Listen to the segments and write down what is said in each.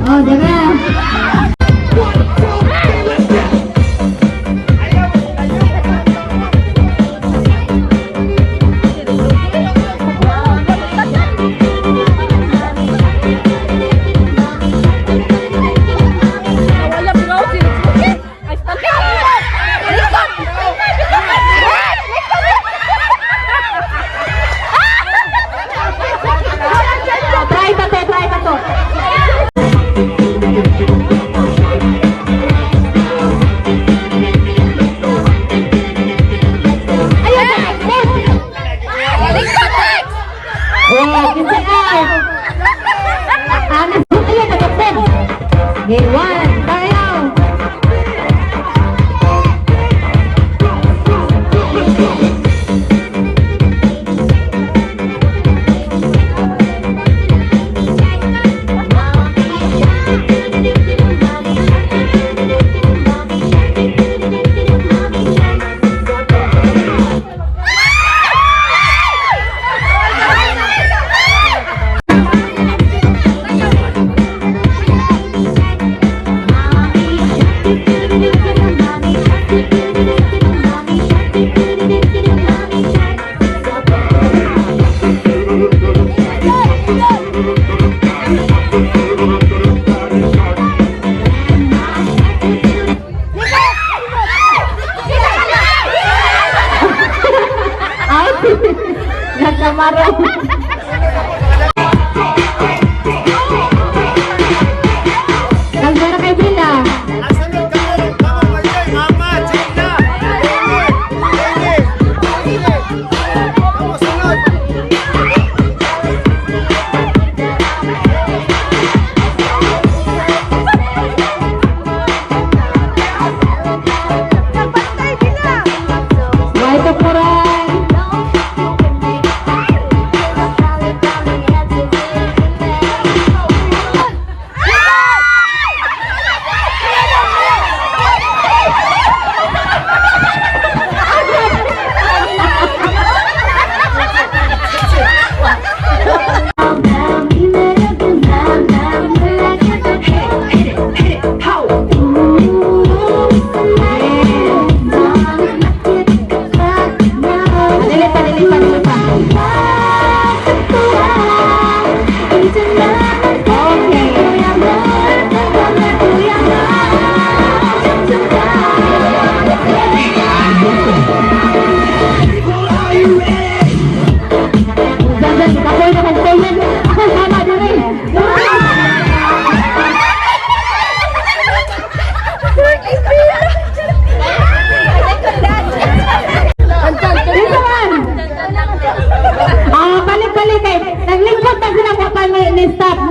Oh, diba? Try pa to, try pa to.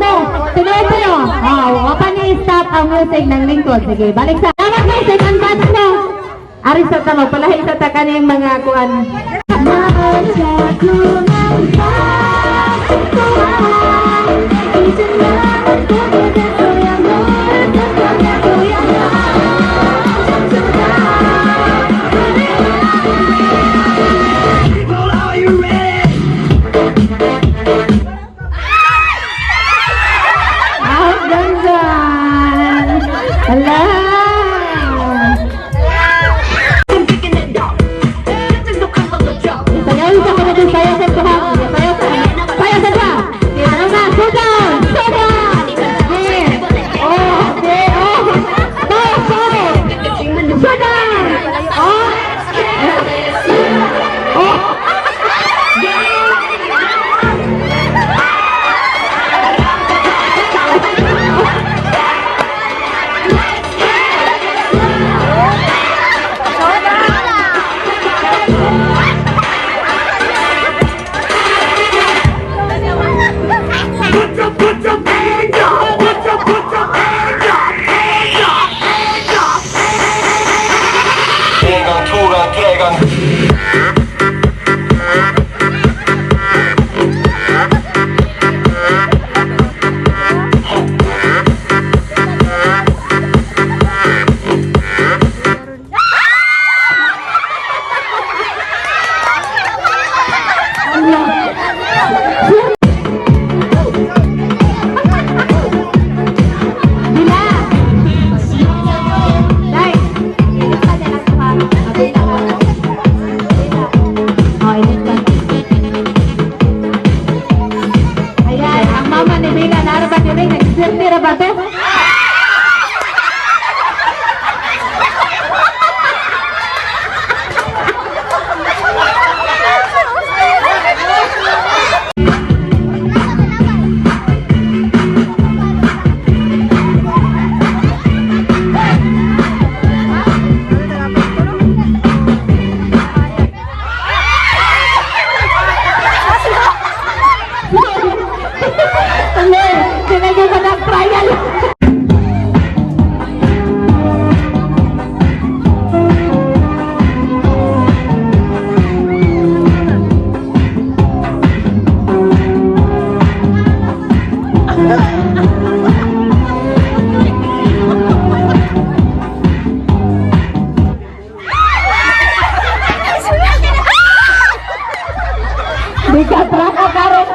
No. Tinuod mo. Oh, wa pa ni stop ang music ng lingkod. Sige, balik sa. Tama kay second batch no. Ari sa ta magpalahi sa ta kaning mga kuan. People, are you ready? Out dyan. Hala. I'm kicking it down. Sayaw sa mga dun, sayaw sa tuha. Sayaw sa, sayaw sa tuha. Ano na, go down, go down. Okay. Oh, okay, oh. Go, go. Go down. Oh. Oh. Put your hands up. Put your hands up. Hands up. Hands up. 1강, 2강, 3강. Bila. Dai. Oh, init ka. Ayan, ang mama ni Bila, naara ba ni Ring? Nag-swerte ra ba to? Ano? Tinagay ko ng trial. Di ka traka karon.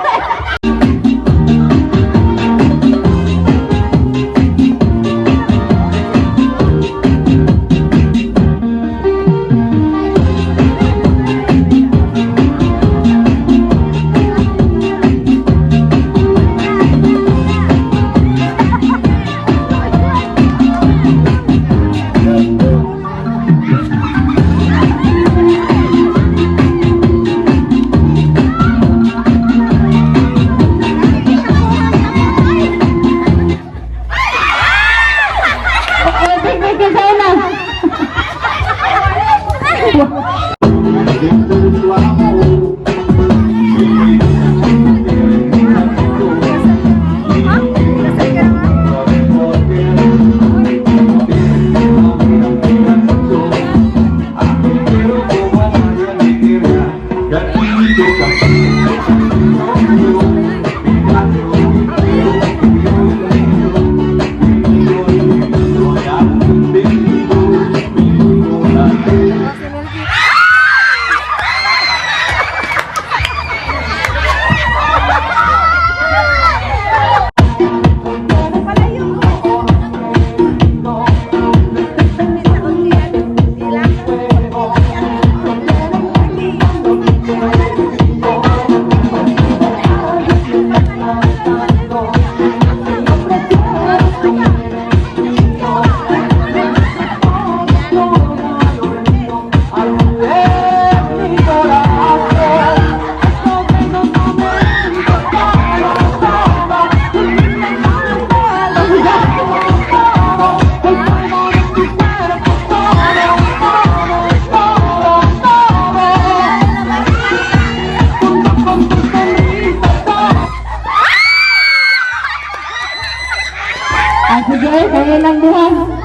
Sa ilang duha.